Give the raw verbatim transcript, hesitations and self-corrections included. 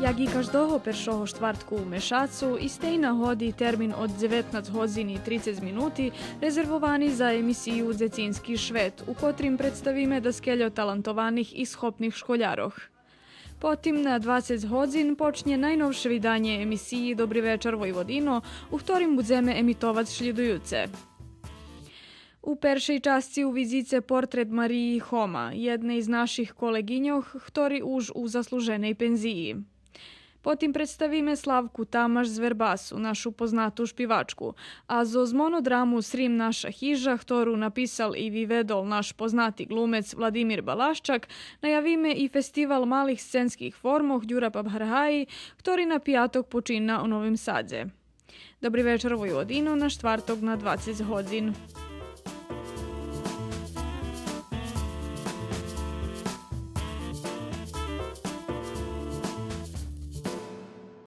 Як и каждого першого штвартку у мешацу, из тей нагоди термин од дзеветнац годзин и трицец минути резервовани за емисию Дзецински швет, у котрим представиме даскельо талантованих и схопних школярох. Потим на двацец годзин почнє найновше виданє емисиї Добри вечар, Войводино, у хторим будземе емитовац шлїдуюце. У першей часци увидзице портрет Мариї Хома, єдней з наших колеґиньох, хтори уж у заслуженей пензиї. Потим представиме Славку Тамаш з Вербасу, нашу познату шпивачку, а зоз монодраму Срим, наша хижа, хтору написал и виведол наш познати ґлумец Владимир Балащак, наявиме и фестивал малих сценских формох Дюра Пабгаргаї, хтори на пияток почина у Новим Садзе. Добри вечар, Войводино, на штварток на двацец годзин.